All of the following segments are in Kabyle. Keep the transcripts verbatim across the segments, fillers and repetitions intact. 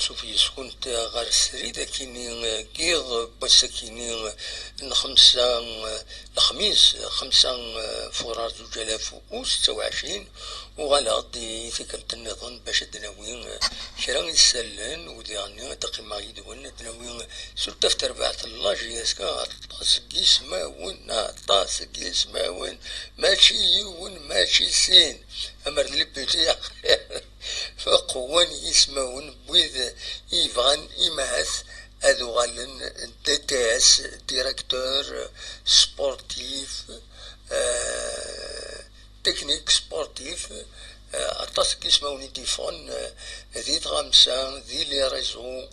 Ansuf yes-kent ɣer srid akini n yiḍ n wass akini n xemsa, lexmis, xemsa furar zuǧ alaf u setta u ɛecrin. Uɣaleɣ-d i tikkelt nniḍen bac ad d-nawi kra isallen, u diɣenni ad d-qqimeɣ yid-wen, ad d-nawi surtout ɣef terbaɛt n la J S K aṭas n yismawen, aṭas n yismawen, mačči yiwen, mačči sin, amer d les petits axir. Qwan yismawen n wid yebɣan imahat ad uɣalen D T S, directeur sportif, euh, technique sportif, euh, aṭas n yismawen i d-yeffɣen, euh, di tɣamsa, di les réseaux,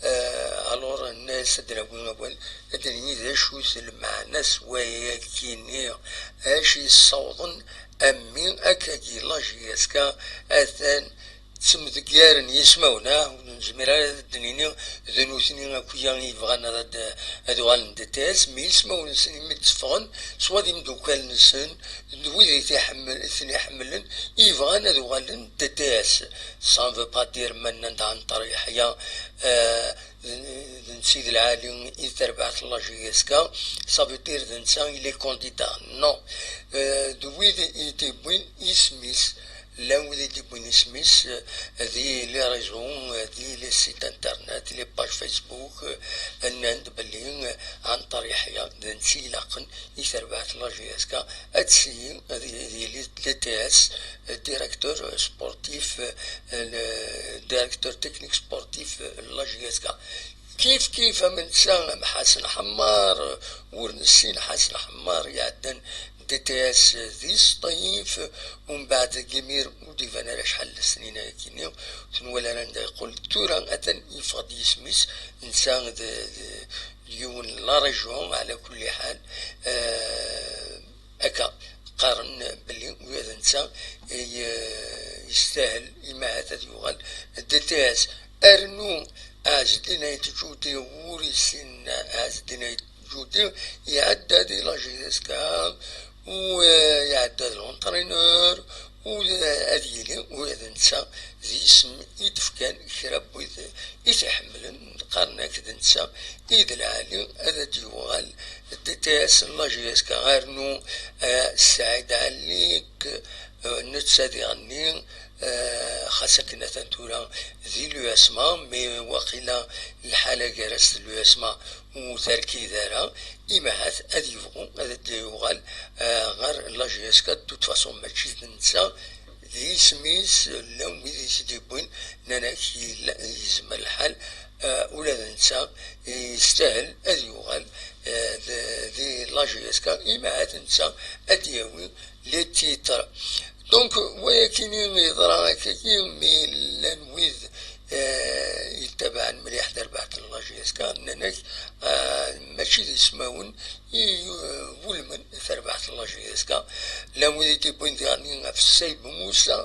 euh, alors nnas ad d-nawi awal, ad d-nini d acu-t lmeɛna s wayagi-nni, acu yessawḍen a mmi akkagi la J S K atan ttemdeggiren yismawen, ah, ur nezmir ara ad d-nini d nutni akk-ya i yebɣan ad, ad uɣalen D T S, mi ismawen-nsen imi d-tteffɣen, swa d imeddukal-nsen, d wid i t-iḥemmel-, i ten-iḥemmlen, i yebɣan ad uɣalen D T S. Ça ne veut pas dire ma nnan-d Ɛenṭer Yeḥya, euh, d, d netta i d lɛali i d tarbaɛt n la J S K, ça veut dire d netta i les candidats. Non. Euh, d wid i d-iwwin isem-is, llan wid i d-iwwin isem-is, euh, di les réseaux, euh, di les sites internet, les pages Facebook, euh, nnan-d belli, euh, Ɛenṭer Yeḥya d netta i ilaqen i terbaɛt n la J S K ad tseyyi, ad y-, ad yili D T S, euh, directeur sportif, euh, le directeur technique sportif, euh, n la J S K. Kif kif am netta, am Ḥasen Ḥemmar, ur nessin Ḥasen Ḥemmar iɛeddan D T S di Sṭif, umbeɛd deg imir ur d-iban ara acḥal n snin ayakini, ur t-nwala ara anda yeqqel. Tura atan yeffeɣ-d yisem-is, netta d, d, d yiwen n la région, ɛla kulli ḥal, euh, akka qqaren belli ula d netta i, eh, yestahel imahat ad yuɣal D T S. Rnu Ɛezdin Ayt Ǧudi ur yessin Ɛezdin Ayt Ǧudi, iɛedda di la J S K, u, eh, iɛedda d l'entraîneur, u, eh, ad yili ula d netta d yisem i d-fkan kra n wid i t-iḥemmlen, qqaren-ak d netta i d lɛali ad d-yuɣal D T S n la J S K. Rnu, eh, Saɛid Ɛellik, eh, netta diɣenni, eh, xas akken atan tura di l'U S M A, mais waqila lḥala gar-as d l'U S M A ur terkid ara, imahat ad yebɣu ad d-yuɣal, eh, ɣer la J S K. De toute façon, mačči d netta d yisem-is, llan wid i s-d-yewwin, nnan-ak yella, yezmer lḥal, eh, ula d netta yestahel ad yuɣal, eh, d, di la J S K, imahat netta ad d-yawi les titres. Donc, wayakini yeḍra akkagi, mi llan wid, eh, yettabaɛen mliḥ tarbaɛt n la J S K, nnan-ak, eh, mačči d ismawen i, eh, iwulmen tarbaɛt n la J S K. Llan wid i d-yewwin diɣenni ɣef Sayb Musa,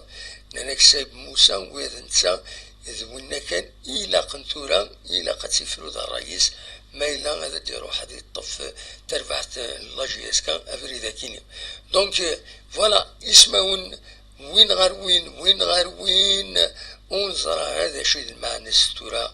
nnan-ak Sayb Musa, ula d netta d winna kan i ilaqen tura, ilaq ad tifru d ṛṛay-is, ma yella ad d-iruḥ ad yeṭṭef tarbaɛt n la J S K abrid akini. Donc, euh, voilà, ismawen win ɣer win, win ɣer win, ur neẓra ara d acu i d lmeɛna-s tura.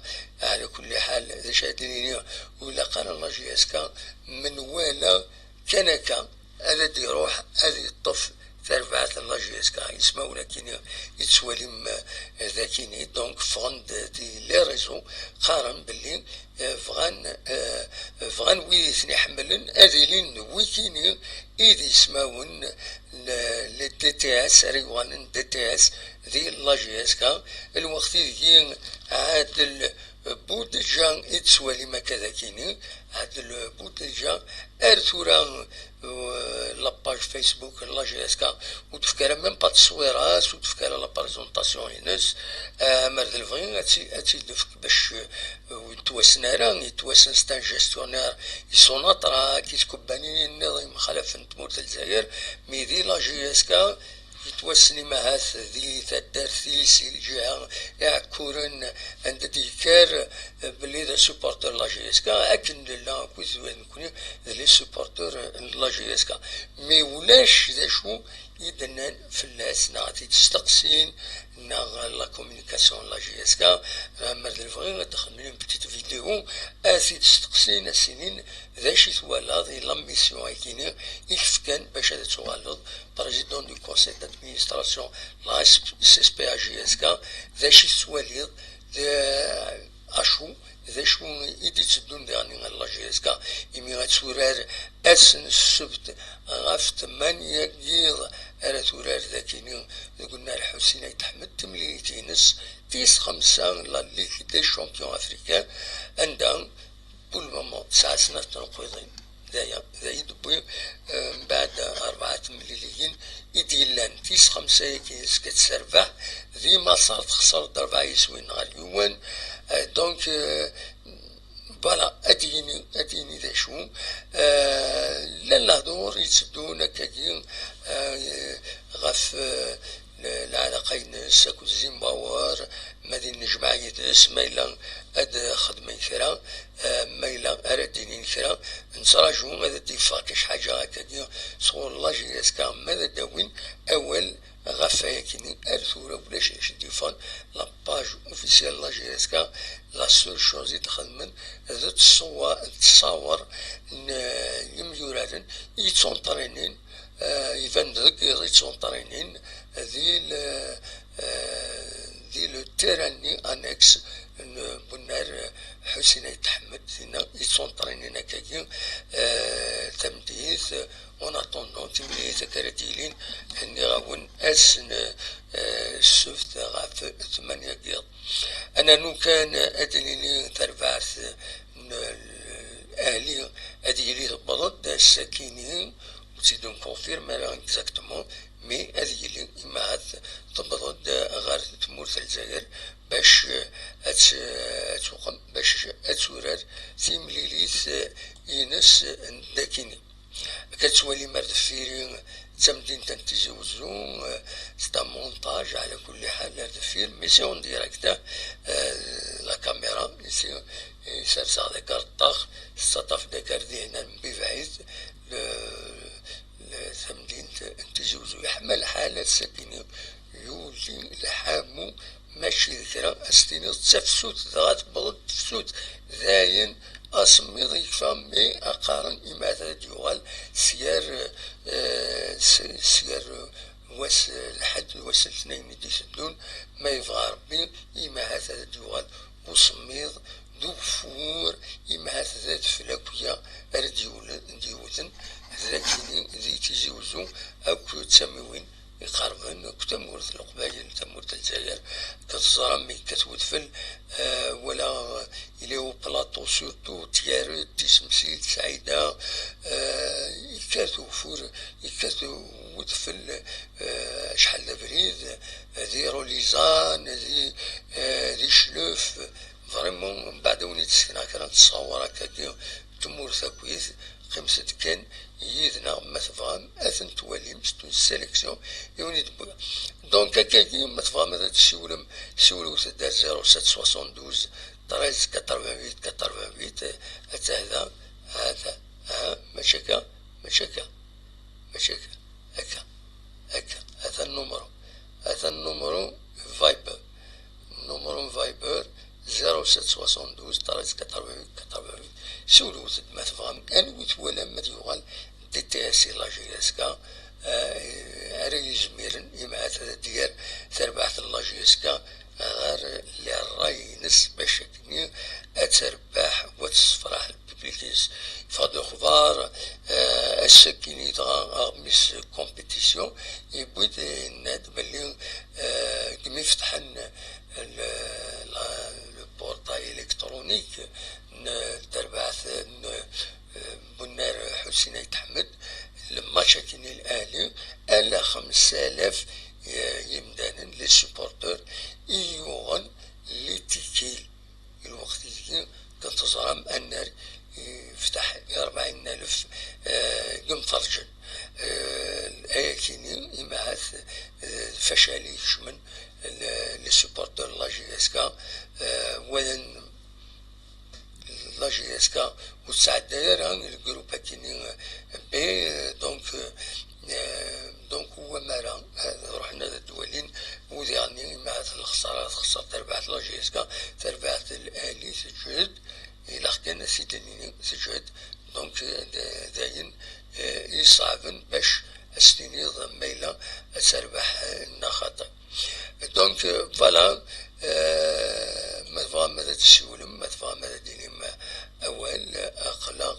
Ɛla kulli ḥal, d acu ara d-nini, ur ilaq ara la J S K menwala kan akka ad d-iruḥ ad yeṭṭef tarbaɛt n la J S K. Ismawen akini i tettwalim, eh, dakini, donc ffɣen-d di les réseaux, qqaren belli, eh, bɣan, eh, bɣan wid i ten-iḥemmlen ad ilin d wikini i d ismawen n les D T S, ara yuɣalen D T S di la J S K. Lweqt ideg Ɛadel Budeǧa i d-tettwalim akka dakini, Ɛadel Budeǧa, ar tura, euh, la page Facebook n la J S K, ur d-tefka ara même pas tteswira-s, ur d-tefka ara la présentation-ines, euh, amer d lebɣi ad tt-, ad tt-id-nefk bac, euh, ur yettwassen ara, yettwassen c'est un gestionnaire, i Sonatrach, i tkebbanin nniḍen yemxalafen n tmurt n Lezzayer, mais di la J S K, yettwassen imahat di taddart-is, i lǧiha Iɛekkuren, anda d-yekker, eh, belli d asupporter n la J S K, akken nella akk d nekni d les supporters n la J S K. Mais ulac d acu i d-nnan fell-as, neɣ ad t-id-steqsin, neɣ la communication n la J S K, mer d lebɣi ad d-xedmen une petite vidéo, ad t-id-steqsin, ad s-inin d acu i twalaḍ i la mission-agi-nni i k-fkan bac ad tuɣaleḍ président du conseil d'administration n la S P A J S K, d acu i tettwaliḍ, d acu, d acu i d-itteddun diɣen ɣer la J S K, imi ad turar ass n ssebt ɣef tmanya n yiḍ, ara turar dagini deg unnar Ḥusin Ayt Ḥmed, timlilit-ines tis xemsa n la Ligue des Champions Africains, anda pour le moment tesɛa snat tneqqiḍin. D aya, d aya i d-tewwi, eh, mbeɛd rebɛa temliliyin i d-yellan. Tis xemsa-agi yezga-tt terbeḥ, di Maṣer texṣer-d rebɛa yiswiyen ɣer yiwen. Eh, donc, eh, voilà, ad d-yini, ad d-yini d acu. Eh, llan lehdur yetteddun akkagi, eh, ɣef, eh, le-, lɛalaqa-ines akked Zimbabwe, ma ad innejmeɛ yid-s, ma yella ad xedmen kra, eh, ma yella ara d-inin kra, nettraǧu ad d-yeffeɣ kan ḥaǧa akkagi sɣur la J S K, ma ad d-awin awal ɣef wayagi-nni. Ar tura ulac acu d-yeffɣen, la page officielle la J S K, la seule chose i d-xedmen d ttṣuwa-, d ttṣawer n yimyuraren yettunṭrinin, eh, iban-d deg yiḍ yettunṭrinin di le-, eh, di le terrain-nni annexe n bunnar Ḥusin Ayt Ḥmed, dinna yettunṭrinin akkagi, eh, tameddit, en attendant timlilit akka ara d-yilin, nniɣ-awen ass n, eh, ssebt ɣef tmanya n yiḍ. Ad nernu kan ad d-nini tarbaɛt n Ahli ad yili tewweḍ-d ass-akini, ur tt-id-nkonfirm ara exactement, mais ad yili imahat tewweḍ-d ɣer tmurt n Lezzayer bac ad tt-, ad tuqem, bac ad turar timlilit ines n dakini. Akka tettwalim ar deffir-i d tamdint n Tizi Wezzu, eh, c'est un montage, ɛla kulli ḥal, ar deffir, mais c'est en direct, eh, la caméra, ici, serseɣ-d akka ar ṭṭax, tettaṭṭaf-d akka ar dihin, ar mebɛid, le-, le-, tamdint n Tizi Wezzu. Yeḥma lḥal ass-agi-nni, yuli lḥamu, mačči d kra, ad s-tiniḍ d tafsut, dɣa tewweḍ-d tefsut, dayen, asemmiḍ yekfa, mi qqaren imahat ad d-yuɣal s yir, eh, s, s yir wass, eh, lḥedd, wass n letnayen i d-iteddun, ma yebɣa Rebbi, imahat ad d-yuɣal usemmiḍ d ugeffur, imahat d adfel akya ara d-yewlen-, d-yewten, d akini di Tizi Wezzu akk d tamiwin iqerben akk tamurt n Leqbayel, tamurt n Lezzayer. Akka teẓram mi yekkat wedfel, eh, wala, il est au plateau surtout, Tiaret, Tisemsilt, Saɛida, eh, yekkat ugeffur, yekkat wedfel, eh, acḥal d abrid, di Rolizan, di, eh, di Cclef, vraiment, mbeɛd ad wen-id-sekneɣ kra n ttṣawer akkagi, tmurt akkit, qqimet-d kan yid-neɣ ma tebɣam ad ten-twalim, c'est une sélection i wen-id-wwiɣ. Donc, akkagi, ma tebɣam ad d-tessiwlem, siwlewt-d ar zéro sept soixante-douze treize quatre-vingt-huit quatre-vingt-huit, eh, attah da, ha, ha, mačči akka, mačči akka, mačči akka, akka, akka, ata nnumru, ata nnumru Viber, nnumru Viber, zéro sept soixante-douze treize quatre-vingt-huit quatre-vingt-huit. Siwlewt-d ma tebɣam, anwi twalam ad yuɣal D T S i la J S K, eh, ara yizmiren, imahat ad d-yerr tarbaɛt n la J S K ɣer les ṛṛay-ines, bac akkenni ad terbeḥ, ad tessefraḥ le public-ines. Yeffeɣ-d lexbar, eh, ass-akini dɣa aɣmis compétition, yewwi-d, yenna-d belli, eh, deg mi fetḥen le, la, le portail électronique n terbaɛt n, eh, Bunnar Ḥusin Ayt Ḥmed, le match akini L'Ahli, ala xemsa alaf, eh, yimdanen, les supporters, i yuɣen les tickets. I lweqt-agi, kan teẓram annar yefteḥ i rebɛin alef, eh, deg Imferǧen. Eh, ayakini, imahat, eh, d facal i ikecmen, eh, les supporters n la J S K, eh, walan la J S K ur tesɛedday ara le groupe akini, eh, B, eh, donc, eh, donc, wamara, eh, ruḥen ad d-walin, wid iɣenni, imahat, ara txeṣṣer terbaɛt la J S K, terbaɛt lɛali teǧhed, ilaq kan ad t-id-nini teǧhed. Donc, d, d ayen, eh, iṣeɛben bac ad s-tiniḍ ma yella ad terbeḥ, eh, neɣ xaṭi. Donc, euh, voilà, euh, ma tebɣam ad d-tessiwlem, ma tebɣam ad d-tinim awal, aql-aɣ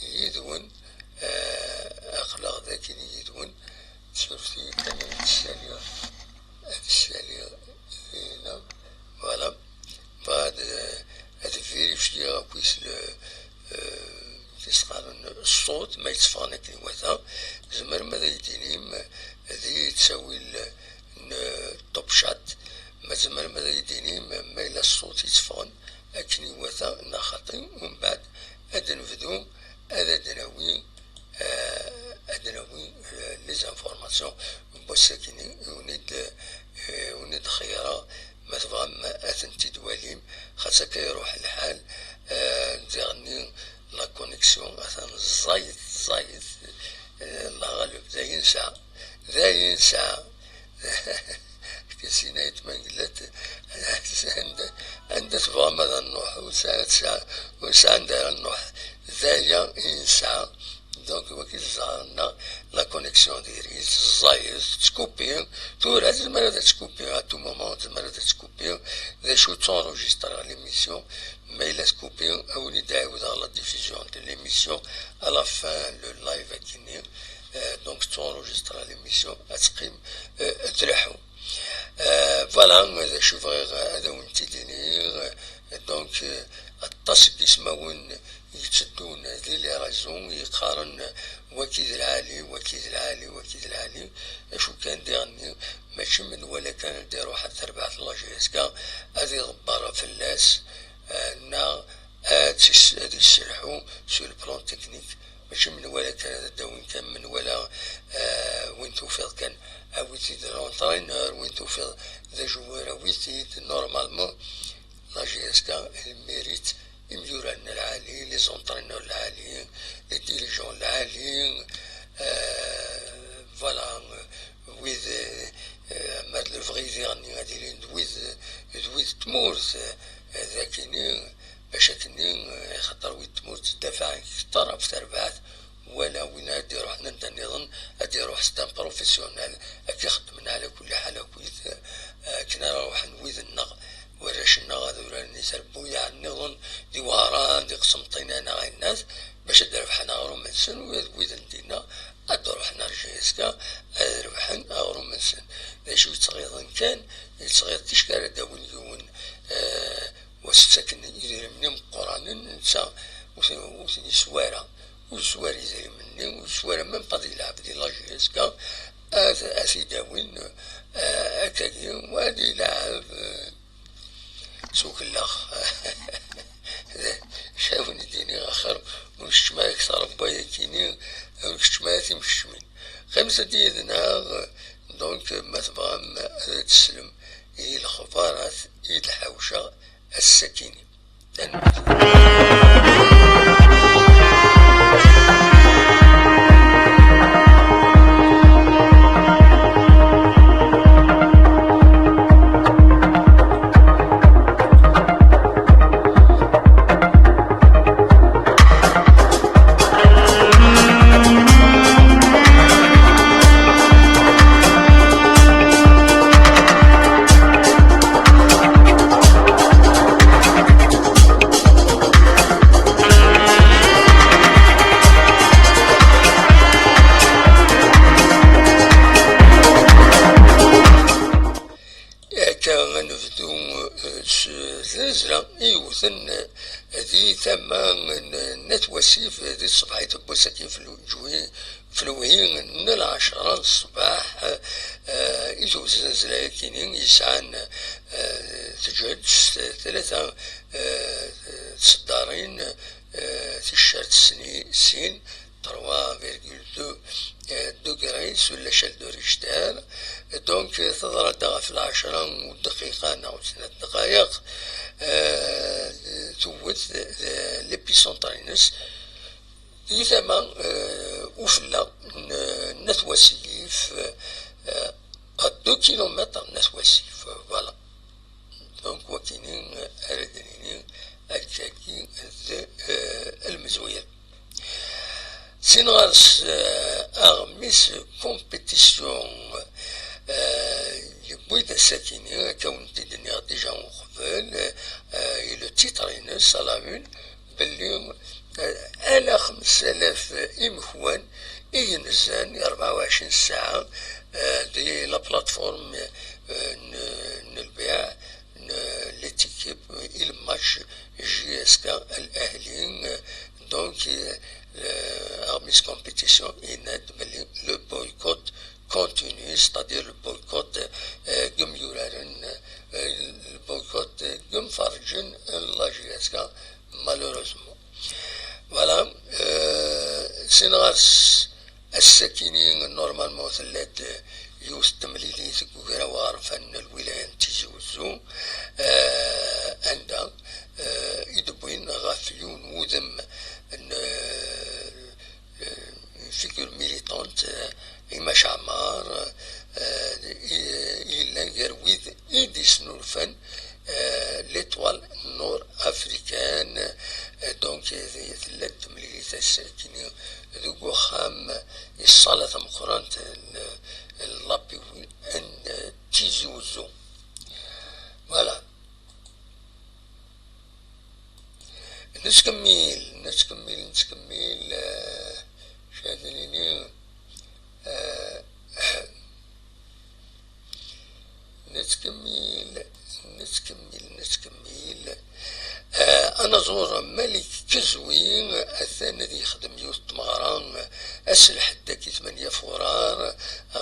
yid-wen, euh, aql-aɣ dagi yid-wen. Suref-iyi kan ad ssaliɣ, ad ssaliɣ dinna. Voilà. Bɣiɣ ad, ad vérifier akk-is le, euh, tis qqaren ṣṣut, ma yetteffɣen akken iwata. Tzemrem ad yi-d-tinim di ttawil n Top Chat, ma tzemrem ad yi-d-tinim ma yella ṣṣut yetteffɣen akken iwata neɣ xaṭi, umbeɛd ad nebdu ad d-nawi, euh, ad d-nawi, euh, les informations n wass-akini, i wen-id, euh, i wen-id-xeyyreɣ, ma tebɣam ad tent-id-twalim, xaṭi akka iruḥ lḥal, euh, diɣenni la connexion atan ẓẓayet, ẓẓayet, euh, Allah ɣaleb, d ayen nesɛa, d ayen nesɛa. Kasina yetmangellat, anda, anda tebɣam ad nruḥ, ur nesɛi, ur nesɛi anda ara nruḥ. D aya i nesɛa. Donc, wagi d zzher-nneɣ, la connexion diri-tt, ẓẓayet, tettkupi. Tura, tezmer ad tettkupi, à tout moment, tezmer ad tettkupi. D acu, ttenregistriɣ l'émission, ma yella tkupi, ad wen-id-ɛiwdeɣ la diffusion de l'émission à la fin, le live akini. Euh, donc, ttenregistriɣ l'émission, ad teqqim, euh, ad tleḥḥu. Euh, voilà, d acu bɣiɣ ad awen-t-id-iniɣ. Donc, euh, aṭas n yismawen yetteddun di les réseaux, yeqqaren waki d lɛali, waki d lɛali, waki d lɛali. Acu kan diɣenni, mačči menwala kan ad d-iruḥ ar terbaɛt n la J S K, ad iḍebber fell-as, euh, neɣ ad tis-, ad yesselḥu sur le plan technique. Mačči menwala kan ad d-awin kan menwala, euh, win tufiḍ kan, awi-t-id d l'entraîneur, win tufiḍ d ajoueur, awi-t-id. Normalement, la J S K, elle mérite imyura n lɛali, les entraîneurs lɛali, les dirigeants lɛali, euh, voilà, euh, wid, euh, ma d lebɣi diɣenni ad ilin d wid, d wid n tmurt, euh, d akini, bac akkenni, euh, axaṭer wid n tmurt ddafɛen kter ɣef terbaɛt, wala win ad d-iruḥen anda nniḍen, ad d-iruḥ s un professionnel, ad k-ixeddmen ɛla kulli ḥal akkit, euh, akken ara ruḥen wid-nneɣ, warrac-nneɣ ad uraren i terbuyaɛ nniḍen, di Wehran, di Qsenṭina neɣ ayennat, bac ad d-rebḥen aɣrum-nsen, wid, wid n dinna, ad d-ruḥen ar J S K, ad rebḥen aɣrum-nsen. D acu yettɣiḍen kan, yettɣiḍ ticki ara d-awin yiwen, euh, wa s-ttaken idrimen imeqqranen, netta ur ten-, ur ten-yeswi ara, ur yeswi ara idrimen-nni, ur yeswi ara même pas ad yelɛeb di la J S K, ad, ad t-id-awin, euh, akkagi, wa ad yelɛeb, euh, s ukellex. Cawen i d-iniɣ axir ur nkeččem ara deg tṛebba-yakini, ur nkeččem ara timkecmin. Qqimet-d yid-neɣ, donc, ma tebɣam ad teslem i lexbarat i d-ḥawceɣ ass-akini. Tanemmirt. Akka ad nebdu, eh, s tazzla i yewten, eh, di tama n, n At Wasif, eh, di tṣebḥit n wass-agi f lǧwi, f lewhi n lɛecra n ṣṣbeḥ, eh, i tewwet tazzla-yakini yesɛan, eh, teǧhed s tlata, eh, tseddarin, eh, ticcert sni-, sin, trois virgule deux, euh, degrés sur l'échelle de Richter. Donc, euh, teḍra-d ɣef lɛecra u dqiqa neɣ u snat dqayeq, euh, tewwet, euh, l'épicentre-ines di tama, euh, ufella n, n At Wasif, euh, à deux kilomètres n At Wasif, euh, voilà. Donc, wakini ara d-nini akkagi d, euh, lmezwir. Sin ɣer-s, euh, aɣmis compétition, euh, yewwi-d ass-akini, akka wen-t-id-nniɣ déjà uqbel, euh, et le titre-ines à la une, belli, euh, ala xems alaf imekwan i yenzan i rebɛa u ɛecrin ssaɛa, euh, di la plateforme, euh, n, n lbiɛ, n, les équipes, i le match J S K Al Ahli. Donc, euh, aɣmis compétition yenna-d belli le boycott continue, c'est-à-dire le boycott, euh, deg yemyuraren, euh, le boycott, euh, deg yemferrǧen n la J S K, malheureusement. Voilà, euh, sin ɣer-s, ass-akini, normalement, tella-d yiwet n temlilit deg ugraw aɣerfan n lwilaya n Tizi Wezzu, euh, anda, euh, i d-wwin ɣef yiwen wudem n, euh, une figure militante, euh, Imach Amar, euh, i, i yellan gar wid i d-yesnulfan, euh, l'étoile nord-africaine, euh, donc, euh, tella-d temlilit ass-akini deg uxxam, i ṣṣala tameqqrant n, n l'A P W n Tizi Wezzu. Voilà. Nettkemmil, nettkemmil, nettkemmil, euh, acu ad nini, euh, nettkemmil, nettkemmil, nettkemmil. Euh, anaẓur Malik Kezwi, atan ad yexdem yiwet n tmeɣra, euh, ass n lḥedd-agi tmanya furar,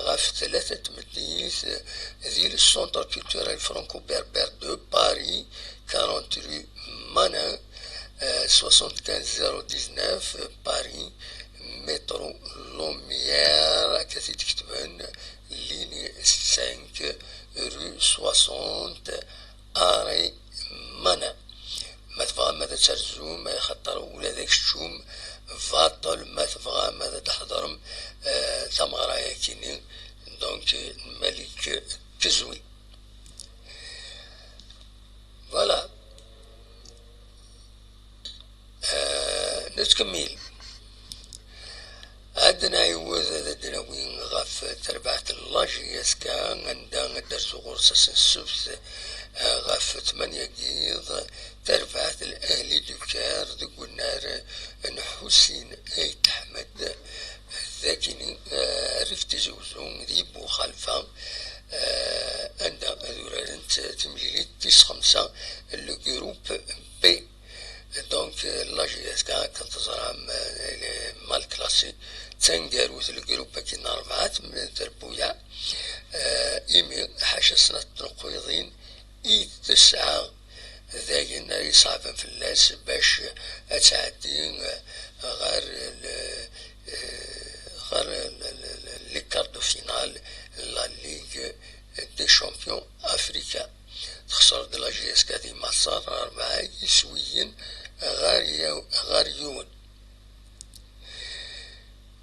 ɣef tlata n tmeddit, euh, di le Centre Culturel Franco-Berbère de Paris, quarante rue Manin, euh, soixante-quinze zéro dix-neuf, euh, Paris, métro Lumière, akka t-id-ketben, ligne cinq, rue soixante, arrêt Manin. Ma tebɣam ad terzum, axaṭer ula d akeččum, baṭel ma tebɣam ad d-tḥeḍrem, euh, tameɣra-yakini, donc, Malik Kezwi. Voilà. Euh, nettkemmil. Ad nɛiwed ad d-nawi ɣef terbaɛt n la J S K, anda ad d-rzu ɣur-s ass n ssebt, euh, ɣef tmanya n yiḍ, terbaɛt L'Ahli du Caire deg unnar n Ḥusin Ayt Ḥmed, dagini, euh, rrif Tizi Wezzu di Buxalfa, euh, anda ad urarent timlilit tis xemsa, le groupe B. Donc, euh, la J S K, akken teẓram, euh, elle est mal classée. D taneggarut, le groupe-agi n rebɛa tm-, trebbuyaɛ. Euh, imi, ḥaca snat tneqqiḍin i tesɛa, d ayen ara iṣeɛben fell-as bac ad tɛeddi, eh, ɣer le, eh, ɣer le, le, le, les quarts de finale n la Ligue des Champions Africains. Texṣer-d la J S K di Maṣer rebɛa yiswiyen ɣer yaw-, ɣer yiwen.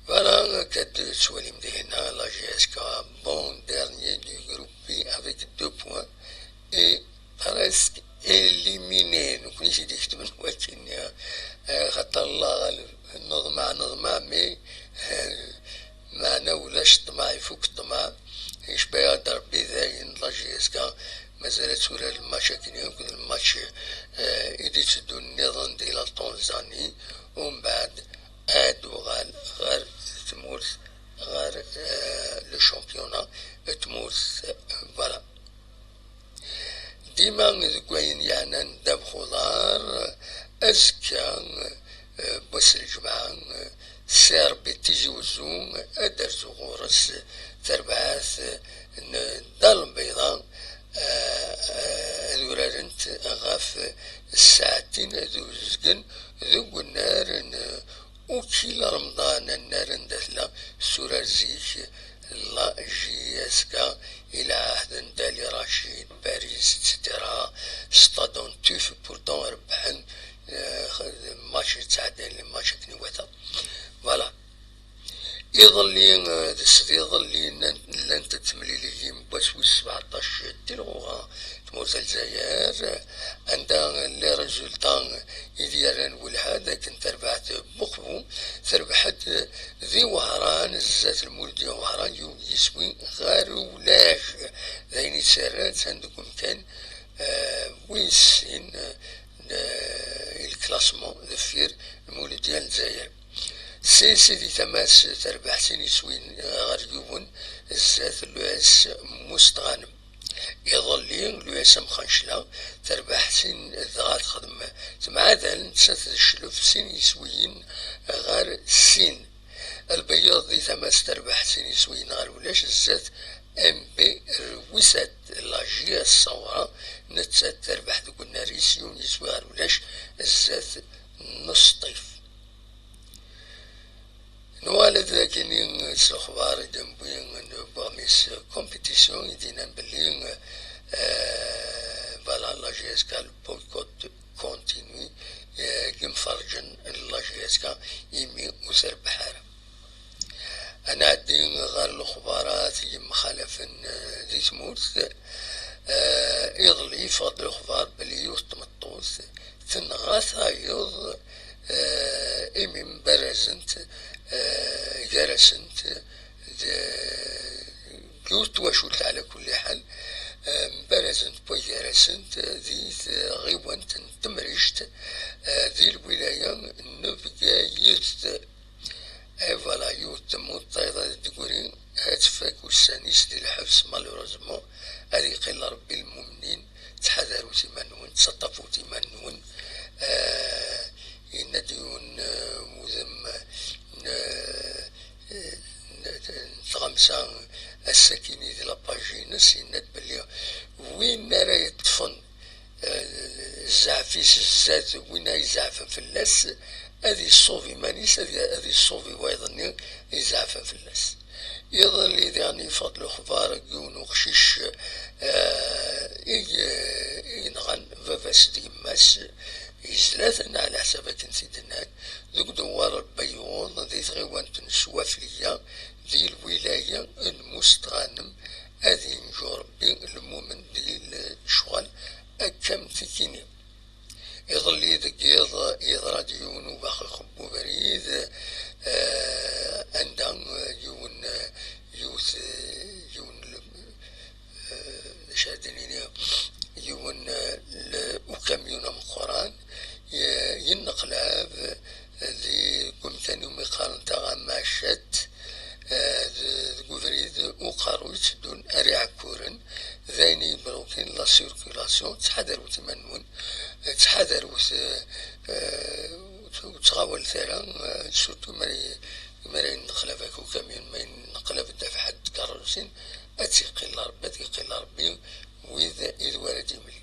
Voilà, akka d-tettwalim dihin, la J S K, bon dernier du groupe B avec deux points et presque éliminé. Nekkni i d-iketben wakken, eh, xaṭer Allah ɣaleb, neḍmeɛ, neḍmeɛ, mais, eh, meɛna ulac ṭṭmeɛ, ifuk ṭṭmeɛ, yecba-yaɣ-d Rebbi. Dayen, la J S K mazal ad turar lmatch akken akk d lmatch, eh, i d-itteddun nniḍen di la Tanzanie, umbeɛd ad uɣal ɣer tmurt, ɣer, eh, le championnat n tmurt, eh, voilà. Dima deg wayen yeɛnan ddabex uḍar, azekka, eh, wass n ljemɛa, eh, C R B Tizi Wezzu ad d-rzu ɣur-s tarbaɛt n Dda Lbeyḍa, eh, ad urarent ɣef ssaɛtin d uzgen deg unnar n Ukil Remḍan, annar anda tella turar zik la J S K, i lɛehd n Dali Racid, Paris, et cetera. Stade en tuf, pourtant rebḥen, eh, match yettɛeddan le match akken iwata. Voilà. Iḍelli, eh, d sd iḍelli, llant, llant-d temliliyin n wass wis sebɛeṭṭac n tilɣuɣa n tmurt n Lezzayer, anda les résultats i d-yerran welḥa d akken tarbaɛt n Buqbu terbeḥ-d di Wehran, zdat Lmuludya n Wehran, yiwen yiswi ɣer ulac. D ayen i tt-yerran deg umkan, eh, wis sin, eh, i lklasman deffir Lmuludya n Lezzayer. Si Sidi Tamas terbeḥ sin yiswiyen ɣer yiwen zdat l'U S Mustɣanem. Iḍelli, l'U S Amxancla terbeḥ sin, dɣa texdem temɛadal nettat d Cclef sin yiswiyen ɣer sin. Lbeyyeḍ di Tamas terbeḥ sin yiswiyen ɣer ulac zdat M B Rwisat. La J S Ṣawra nettat terbeḥ deg unnar-is yiwen yiswi ɣer ulac zdat Nesṭif. Nuɣal-d akkenni s lexbar i d-newwi n wamis compétition i d-yennan belli, eh, voilà, la J S K, le boycott continu, eh, n yimferǧen n la J S K imi ur terbeḥ ara. Ad nɛeddi ɣer lexbarat yemxalafen, eh, di tmurt. Eh, iḍelli yeffeɣ-d lexbar belli yiwet n tmeṭṭut tenɣa tayeḍ, eh, imi mbarrazent, eh, gar-asent d yiwet n twacult ɛla kulli ḥal, eh, mbarrazent wway gar-asent di tɣiwant n Temrict, eh, di lwilaya n Bgayet. Et voilà, yiwet temmut, tayeḍ ad d-tegri, ad tfak ussan-is di lḥebs, malheureusement, ad yeqqil Rebbi lmumnin, ttḥadarut iman-nwen, ttaṭṭafut iman-nwen. Eh, yenna-d yiwen, eh, wudem, eh, n, n tɣamsa, ass-akini di la page-ines, yenna-d belli win ara yeṭṭfen, eh, zzɛef-is zdat win ay izeɛfen fell-as, ad iṣṣub iman-is, ad, ad iṣṣub i wayeḍ-nni izeɛfen fell-as. Iḍelli diɣen yeffeɣ-d lexbar n yiwen uqcic, eh, i, i yenɣan baba-s d yemma-s, yezla-ten ɛla ḥsab akken t-id-nnan, deg udewwar n Lbeyuḍ, di tɣiwant n Swafliya, di lwilaya n Mustɣanem, ad yenǧu Rebbi lmumen di lecɣal akka am tikini. Iḍelli deg yiḍ yeḍra-d yiwen ubaxix n ubrid, eh, anda, eh, yiwen, eh, yiwet, eh, yiwen, eh, d acu ara d-nini, yiwen, eh, l-, ukamyun ameqqran, ye-, yenneqlab, eh, di, deg umkan umi qqaren taɣamacat, eh, d-, deg ubrid uqerru yetteddun ar Iɛekkuren, d ayen i yebrukin la circulation. Ttḥadarut iman-nwen, eh, ttḥadarut, eh, eh, ur tt-, ur ttɣawalet ara, eh, surtout mi ara y-, mi ara yenneqlab ak ukamyun, ma yenneqlab-d ɣef ḥedd tkeṛṛusin, ad tt-iqqil Rebbi, ad t-iqqil Rebbi wid i d wara d-imli.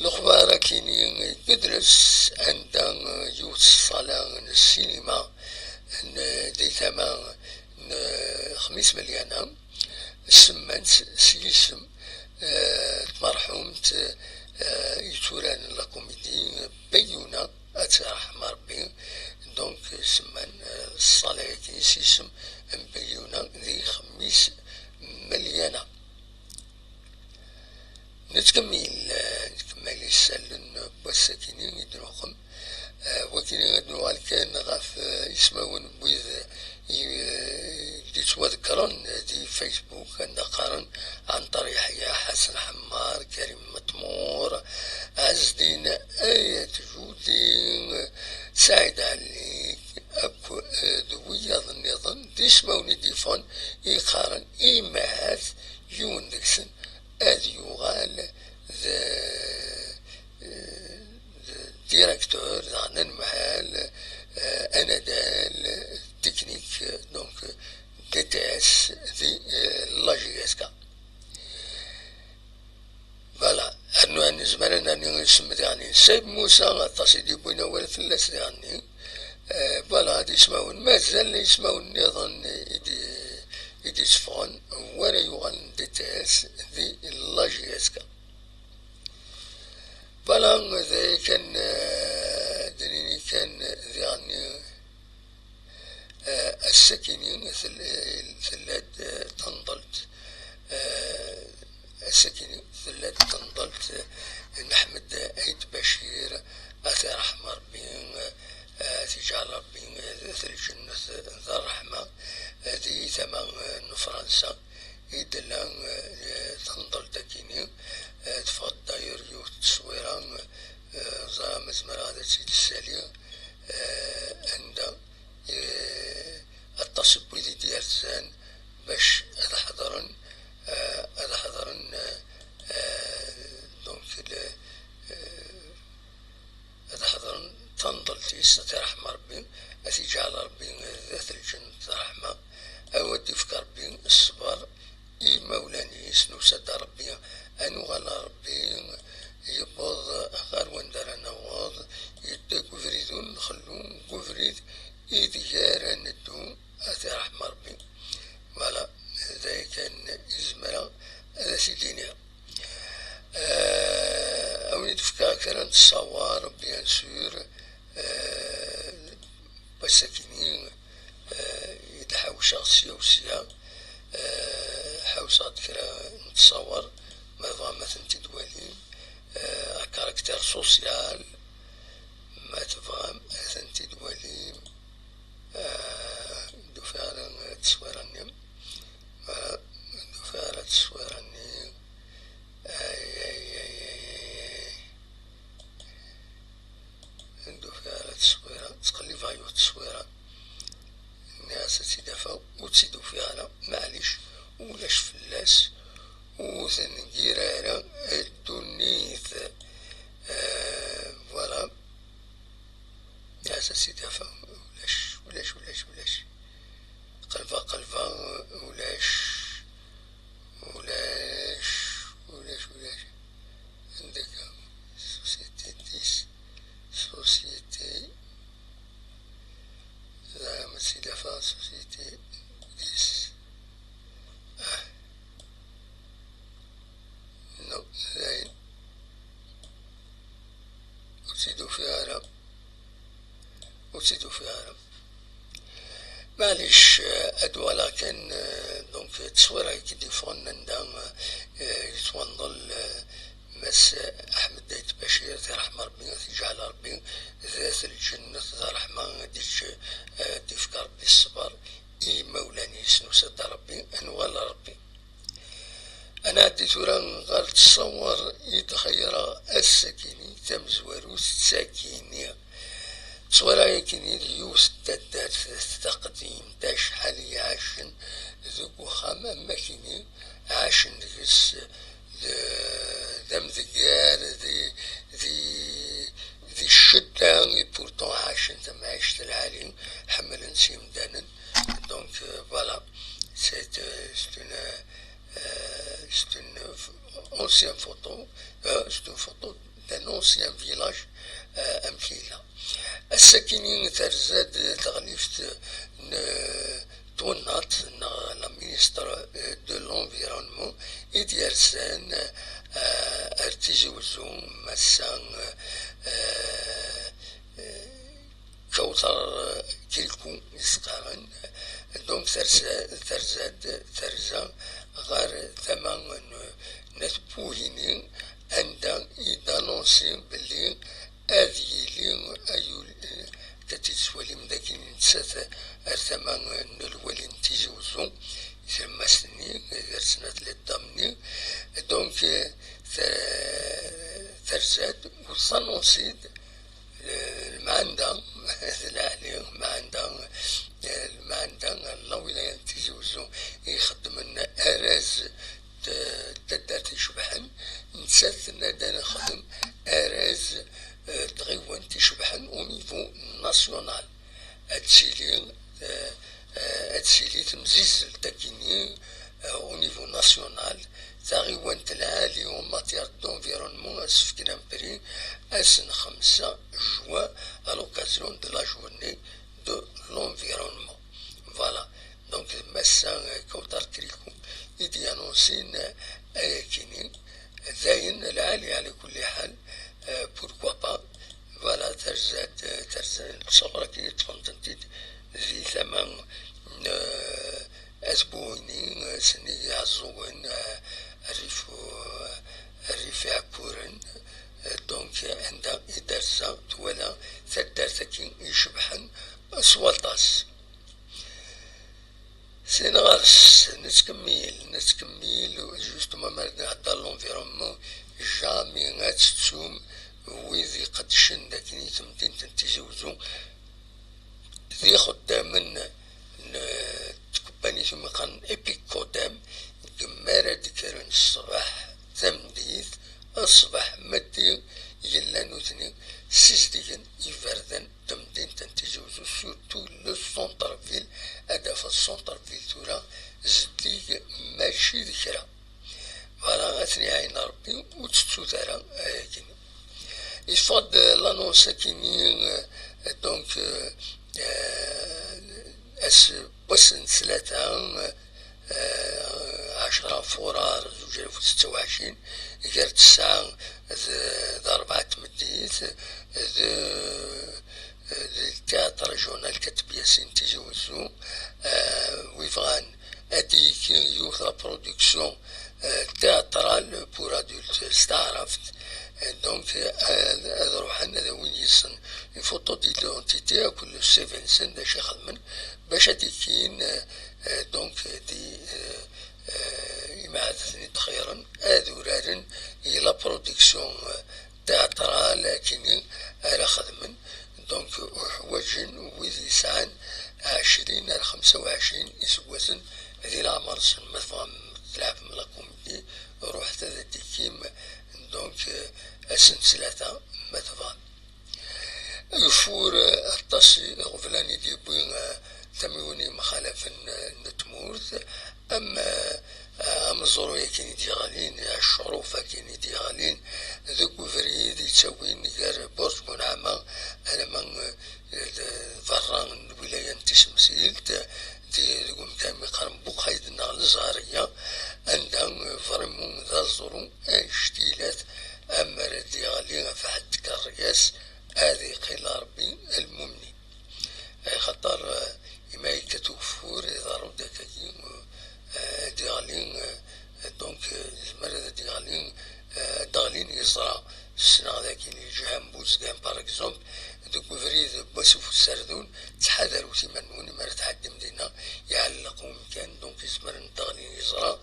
Lexbar akini n yidles, anda, eh, yiwet ṣṣala n ssinima n, di tama n, eh, Xmis Melyana, semman-tt s yisem, eh, tmerḥumt, eh, i yetturaren la comédie, Beyuna, ad tt-iṛḥem Rebbi. Donc, semman, eh, ṣṣala-agi s yisem n Beyuna di Xmis Melyana. Nettkemmil, eh, nkemmel isallen n wass-akini i d-nuqem. Eh, wakini ad nuɣal kan ɣef, eh, ismawen n wid, eh, i, eh, d-yettwaḍeggren di Facebook, anda qqaren Ɛenṭer Yeḥya, Ḥasen Ḥemmar, Karim Metmur, Ɛezdin Ayt Judi, Saɛid Ɛli, akk, eh, d wiyaḍ nniḍen, d ismawen i d-yeffɣen, i qqaren, imahat yiwen deg-sen ad yuɣal d, d directeur, daɣen anemhal, eh, anadal technique, donc D T S di, eh, la J S K. Voilà, rnu nezmer ad nerni isem diɣen Saïd Moussa, aṭas i d-yewwin awal fell-as diɣen. Eh, voilà, d ismawen, mazal ismawen nniḍen i d-, i d-itteffɣen, wara yuɣalen D T S di la J S K. Voilà, d aya kan, eh, d nini kan diɣen, eh, Ass-akini tella-d tanḍelt, eh, ass-akini tella-d tanḍelt, eh, n Ḥmed Ayt Bacir, ad t-iṛḥem Ṛebbi, eh, ad t-iǧɛel Ṛebbi, eh, di lǧennet d ṛṛeḥma, eh, di tama, eh, n Fransa i d-tella, eh, tanḍelt-akini, eh, teffeɣ-d d'ailleurs yiwet n tteswira, eh, ẓriɣ ma zemreɣ ad tt-id-ssaliɣ, eh, anda eh, aṭas n wid i d-yerzan bac ad ḥeḍren, eh, ad ḥeḍren, eh, eh, donc, le, eh, ad ḥeḍren tanḍelt-is, ad t-iṛḥem Ṛebbi, ad t-iǧɛel Ṛebbi d at lǧennet d ṛṛeḥma, ad d-ifk Ṛebbi ṣṣber i yimawlan-is, nusa-d ar Ṛebbi, ad nuɣal ar Ṛebbi, yewweḍ ɣer wanda ara naweḍ, yedda deg ubrid ur nxellu, deg ubrid ideg ara neddu, ad t-iṛḥem Ṛebbi. Voilà, d aya kan i zemreɣ ad as-id-iniɣ. Eh, a wen-id-fkeɣ kra n ttṣawar, bien sûr, eh, ass-akini, eh, i d-ḥawceɣ sya u sya, eh, ḥawseɣ-d kra n ttṣawar, ma tebɣam ad tent-id-walim, eh, à caractère social, ma tebɣam ad tent-id-walim, eh, ur d-ufiɣ ara tteswira-nni, eh, ur d-ufiɣ ara tteswira-nni, ay, ay, ay, ay, ay, ay. Ur d-ufiɣ ara tteswira, ttqellibeɣ yiwet tteswira. Nniɣ-as ad tt-id-afeɣ, ur tt-id-ufiɣ ara, maɛlic, ulac fell-as, ur tengir ara ddunit. Eh, voilà. Nniɣ-as ad tt-id-afeɣ, ulac, ulac, ulac, ulac. Qelbeɣ, qelbeɣ, ulac, ulac, ulac, ulac. Anda akka? Société dix, société. Ẓriɣ ma tt-id-afeɣ, société dix. Ah. Non, dayen. Ur tt-id-ufiɣ ara. Ur tt-id-ufiɣ ara. Maɛlic, eh, ad uɣaleɣ kan, eh, donc, tteswira i k-id-yeffɣen anda, eh, yettwanḍel, eh, Mass Aḥmed Ayt Bacir, ad t-iṛḥem Ṛebbi, ad t-iǧɛel Ṛebbi d at lǧennet d ṛṛeḥma, ad d-iǧ-, eh, ad d-ifk Ṛebbi ṣṣber i yimawlan-is, nusa-d ar Ṛebbi, ad nuɣal ar Ṛebbi. Ad nɛeddi tura ɣer ttṣawar i d-xeyyreɣ ass-akini, tamezwarut d tagi-nni. Tteswira-yagi d yiwet n taddart taqdimt, acḥal i ɛacen deg uxxam am wakini, ɛacen deg-s d, d amdeggar, di, di, di ccedda, et pourtant ɛacen tamɛict lɛali, ḥemmlen s yimdanen. Donc, euh, voilà, c'est, euh, c'est une, euh, c'est une, euh, ancienne photo, euh, c'est une photo d'un ancien village, euh, amek yella. Ass-akini terza-d teɣlift n twennaḍt neɣ la ministre, euh, de l'environnement i d-yersan, euh, ar Tizi Uzzu, massa, euh, euh, Kawtar Kirikou i s-qqaren. Donc terza, terza-d, terza ɣer tama n, n At Buhini, anda i d-anonsi belli ad yili ayul, ka tt-id-tettwalim dagi nettat ar tama n lwali n Tizi Uzzu, tlemmast-nni, gar snat les dames-nni. Donc, eh, ter-, terza-d, u tanonsi-d Lmeɛna, d lɛali, lmeɛna, lmeɛna, la wilaya n Tizi Uzzu i ixeddmen arraz d, d taddart icebḥen, nettat tenna-d ad nexdem arraz, eh, d tɣiwant icebḥen au niveau national. Ad tili, eh, eh, ad tili temzizzelt akini, eh, au niveau national, taɣiwant lɛali en matière d'environnement, ad s-fken un prix ass n xemsa juin à l'occasion de la journée de l'environnement. Voilà. Donc, massa, eh, Kawtar Kirikou i d-yanonsin, eh, ayakini. Dayen, lɛali, ɛla kulli ḥal, eh, pourquoi pas. Voilà, terza-d, terza-d, ttṣawar akken i ṭṭfen-tent-id di tama n, Bouhni, eh, sennig Iɛeẓẓugen, eh, rrif, eh, rrif Iɛekkuren, eh, donc, eh, anda i d-terza, twala taddart-agi icebḥen s waṭas. Sin ɣer-s, nettkemmil, nettkemmil, justement, ma ara d-nehder l'environnement, jamais ad tettum wid iqeddcen dakken i temdint n Tizi Uzzu, d ixeddamen n tkebbanit umi qqaren Epicodem, deg mi ara d-kkren ṣṣbeḥ tameddit, ṣṣbeḥ meddi, yella nutni ssizdigen iberdan n temdint n Tizi Uzzu, surtout le centre-ville, ad d-tafeḍ centre-ville tura zeddig mačči d kra. Voilà, ad ten-iɛin Ṛebbi, ur tettut ara ayagi. Yeffeɣ-d l'annonce-agi-nni, euh, donc, euh, euh, ass, wass n ttlata, euh, ɛecra furar zuǧ alaf u setta u ɛecrin, gar tesɛa d, d rebɛa n tmeddit, d, d théâtre régional Kateb Yasin Tizi Uzzu, euh, wi bɣan ad d-yekki yiwet la production, euh, théâtrale pour adultes s taɛrabt. Euh, donc, euh, ad, ad ruḥen ad awin yis-sen une photo d'identité akked le C V-nsen d acu i xedmen bac ad d-ikkin, euh, euh, donc, di, euh, euh, imaɛdaten i d-xeyyren ad uraren i la production, euh, théâtrale akini ara xedmen. Donc, uḥwaǧen wid yesɛan ɛecrin ar xemsa u ɛecrin iseggasen di leɛmer-nsen. Ma tebɣam tleɛbem la comédie, ruḥet ad d-tikkim, donc, euh, ass n ttlata, ma tebɣam. Ageffur, euh, aṭas iɣeblan i d-yewwi, euh, tamiwin yemxalafen, euh, n tmurt, am, euh, ameẓru akken i d-yeɣlin, ccruf akken i d-yeɣlin deg ubrid yettawin gar Burǧ Bunɛama alamma, euh, d berra n lwilaya n Tisemsilt, di, deg umkan mi qqaren Buqayd neɣ Lezhariya, anda, euh, vraiment d aẓru annect-ilat, ammer ad d-yeɣli ɣef ḥedd tkerri-as, ad iqil Ṛebbi lmumnin. Axaṭer, eh, imi yekkat ugeffur, iḍerru-d akkagi, eh, ad d-yeɣli, eh, donc, eh, yezmer ad d-yeɣli, eh, ad d-ɣlin yeẓra. Ssneɣ dakken lǧiha n Buzgan, par exemple, deg ubrid n wasif userdun, ttḥadarut iman-nwen, imi ara tɛeddim dinna, iɛelleq umkan, donc yezmer ad d-ɣlin yeẓra,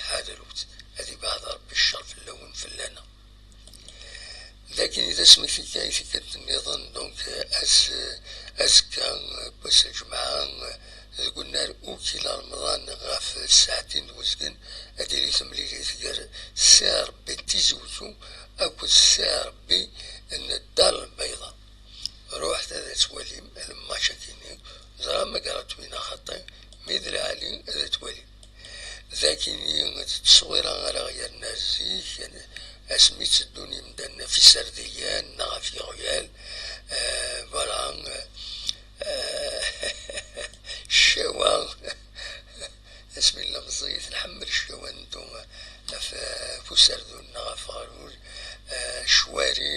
ḥadrut, ad ibeɛd Ṛebbi ccer fell-awen, fell-aneɣ. Dakken i d asmekti kan i tikkelt nniḍen, donc, ass, azekka, wass n lǧemɛa, deg unnar ukila Remḍan ɣef ssaɛtin d uzgen, ad d-tili temlilit gar C R B Tizi Uzzu akked C R B n Dda Lbeyḍa. Ruḥet ad twalim lmatch-agi-nni, ẓra ma gratuit neɣ xaṭi, mi d lɛali ad twalim. Dagi-nni d tteswira ara ɣ-yerna zik, asmi tteddun yimdanen ɣef iserdiyen neɣ ɣef yiɣyal, eh, voilà, eh, ccawa, asmi nella meẓẓiyit, nḥemmel ccawa, neddu ɣef, ɣef userdun neɣ ɣef uɣerrus, eh, ccwari,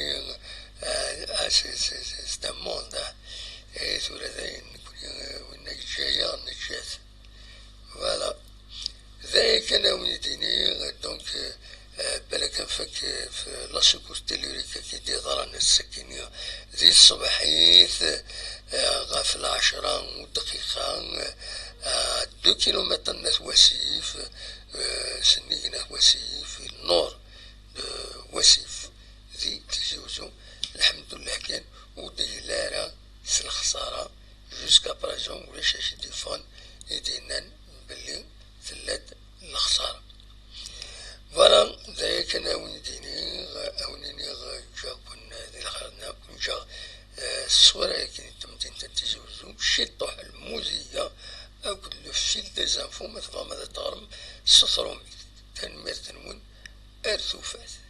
eh, ah, c'est, c'est, c'est, c'est un monde, ah. Eh, tura dayen, nekni, eh, winna yeǧǧa-yaɣ, neǧǧa-t. Voilà. D aya kan a wen-d-iniɣ, donc, euh, balak nfak, euh, la secousse tellurique-agi d-yeḍran ass-agi-nni di tṣebḥit, euh, ɣef lɛecra u dqiqa, euh, deux kilomètres n At Wasif, euh, sennig n At Wasif, nord de Wasif, di Tizi Uzzu. Lḥemdullah kan, ur d-yelli ara s lexsara. Jusqu'à présent, ulac acu d-yeffɣen i d-yennan belli tella-d lexsara. Voilà, d aya kan a wen-d-iniɣ, a wen-iniɣ, ǧǧiɣ-ken di lxir-nni, ur ken-ǧǧiɣ, eh, s ṣṣwira-agi n temdint n Tizi Uzzu, ciṭuḥ lmuziya akked le fil des infos, ma tebɣam ad teɣrem s trumit. Tanemmirt-nwen, ar tufat.